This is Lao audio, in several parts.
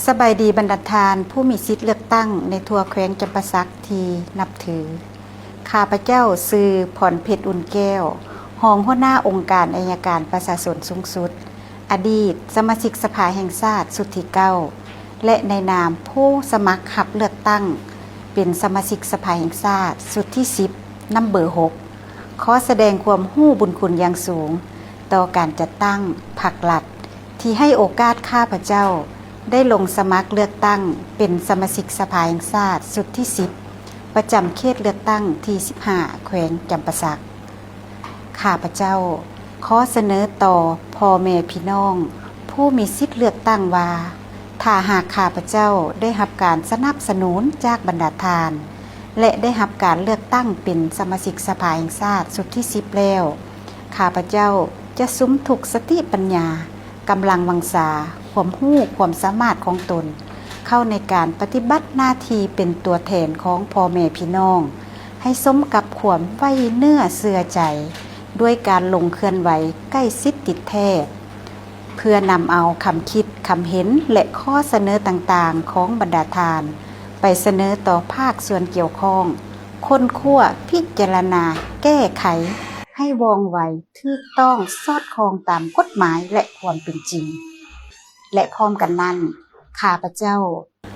ສະບາຍດີບັນດາທ່ານຜູ້ມີສິດເລືອກຕັ້ງໃນທົ່ວແຂວງຈຳປາສັກທີ່ນັບຖື. ຂ້າພະເຈົ້າຊື່ ພອນເພັດ ອຸ່ນແກ້ວ, ຮອງຫົວໜ້າອົງການໄອຍະການປະຊາຊົນສູງສຸດ, ອະດີດສະມາຊິກສະພາແຫ່ງຊາດຊຸດທີເກົ້າ ແລະ ໃນນາມຜູ້ສະໝັກຮັບເລືອກຕັ້ງເປັນສະມາຊິກສະພາແຫ່ງຊາດຊຸດທີສິບ ນຳເບີຫົກ ຂໍສະແດງຄວາມຮູ້ບຸນຄຸນຢ່າງສູງຕໍ່ການຈັດຕັ້ງພັກລັດ ທີ່ໃຫ້ໂອກາດຂ້າພະເຈົ້າໄດ້ລົງສະໝັກເລືອກຕັ້ງເປັນສະມາຊິກສະພາແຫ່ງຊາດຊຸດທີສິບ ປະຈຳເຂດເລືອກຕັ້ງທີສິບຫ້າ ແຂວງຈຳປາສັກ. ຂ້າພະເຈົ້າຂໍສະເໜີຕໍ່ພໍ່ແມ່ພີ່ນ້ອງຜູ້ມີສິດເລືອກຕັ້ງວ່າ ຖ້າຫາກຂ້າພະເຈົ້າໄດ້ຮັບການສະໜັບສະໜູນຈາກບັນດາທ່ານ ແລະ ໄດ້ຮັບການເລືອກຕັ້ງເປັນສະມາຊິກສະພາແຫ່ງຊາດຊຸດທີສິບແລ້ວ, ຂ້າພະເຈົ້າຈະສຸມທຸກສະຕິປັນຍາ, ກຳລັງວັງຊາ, ຄວາມຮູ້ຄວາມສາມາດຂອງຕົນ ເຂົ້າໃນການປະຕິບັດໜ້າທີ່ເປັນຕົວແທນຂອງພໍ່ແມ່ພີ່ນ້ອງ ໃຫ້ສົມກັບຄວາມໄວ້ເນື້ອເຊື່ອໃຈ ດ້ວຍການລົງເຄື່ອນໄຫວໃກ້ຊິດຕິດແທດ ເພື່ອນຳເອົາຄຳຄິດຄຳເຫັນ ແລະ ຂໍ້ສະເໜີຕ່າງໆຂອງບັນດາທ່ານ ໄປສະເໜີຕໍ່ພາກສ່ວນກ່ຽວຂ້ອງ ຄົ້ນຄວ້າ, ພິຈາລະນາ, ແກ້ໄຂ ໃຫ້ວ່ອງໄວ, ຖືກຕ້ອງ, ສອດຄ່ອງຕາມກົດໝາຍ ແລະ ຄວາມເປັນຈິງ. ແລະ ພ້ອມກັນນັ້ນ, ຂ້າພະເຈົ້າ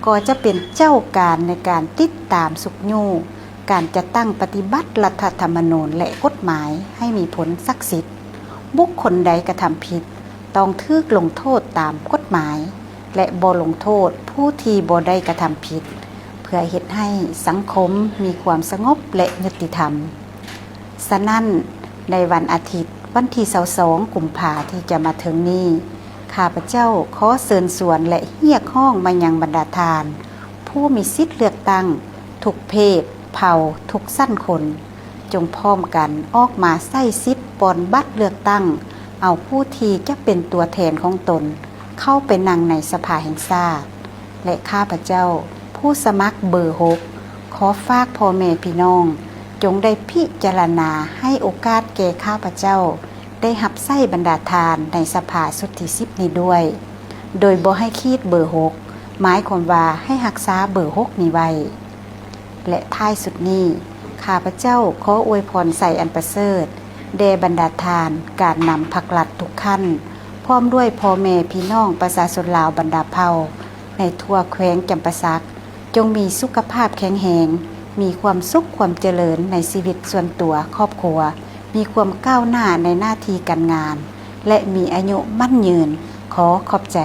ກໍຈະເປັນເຈົ້າການໃນການຕິດຕາມຊຸກຍູ້ການຈັດຕັ້ງປະຕິບັດລັດຖະທຳມະນູນ ແລະ ກົດໝາຍໃຫ້ມີຜົນສັກສິດ. ບຸກຄົນໃດກະທຳຜິດ ຕ້ອງຖືກລົງໂທດຕາມກົດໝາຍ ແລະ ບໍ່ລົງໂທດຜູ້ທີ່ບໍ່ໄດ້ກະທຳຜິດ ເພື່ອເຮັດໃຫ້ສັງຄົມມີຄວາມສະຫງົບ ແລະ ຍຸຕິທຳ. ສະນັ້ນ, ໃນວັນອາທິດ ວັນທີຊາວສອງ ກຸມພາ ທີ່ຈະມາເຖິງນີ້, ຂ້າພະເຈົ້າຂໍເຊີນຊວນ ແລະ ຮຽກຮ້ອງມາຍັງບັນດາທ່ານ ຜູ້ມີສິດເລືອກຕັ້ງທຸກເພດ, ເຜົ່າ, ທຸກຊັ້ນຄົນ, ຈົ່ງພ້ອມກັນອອກມາໃຊ້ສິດປ່ອນບັດເລືອກຕັ້ງເອົາຜູ້ທີ່ຈະເປັນຕົວແທນຂອງຕົນເຂົ້າໄປນັ່ງໃນສະພາແຫ່ງຊາດ. ແລະ ຂ້າພະເຈົ້າຜູ້ສະໝັກເບີຫົກ ຂໍຝາກພໍ່ແມ່ພີ່ນ້ອງ ຈົ່ງໄດ້ພິຈາລະນາໃຫ້ໂອກາດແກ່ຂ້າພະເຈົ້າໄດ້ຮັບໃຊ້ບັນດາທ່ານໃນສະພາຊຸດທີສິບນີ້ດ້ວຍ, ໂດຍບໍ່ໃຫ້ຂີດເບີຫົກ ໝາຍຄວາມວ່າໃຫ້ຮັກສາເບີຫົກນີ້ໄວ້. ແລະ ທ້າຍສຸດນີ້, ຂ້າພະເຈົ້າຂໍອວຍພອນໄຊອັນປະເສີດແດ່ບັນດາທ່ານການນຳພັກລັດທຸກຂັ້ນ, ພ້ອມດ້ວຍພໍ່ແມ່ພີ່ນ້ອງປະຊາຊົນລາວບັນດາເຜົ່າໃນທົ່ວແຂວງຈຳປາສັກ, ຈົ່ງມີສຸຂະພາບແຂງແຮງ, ມີຄວາມສຸກຄວາມຈະເລີນໃນຊີວິດສ່ວນຕົວຄອບຄົວ, ມີຄວາມກ້າວໜ້າໃນໜ້າທີ່ການງານ ແລະ ມີອາຍຸໝັ້ນຍືນ. ຂໍຂອບໃຈ.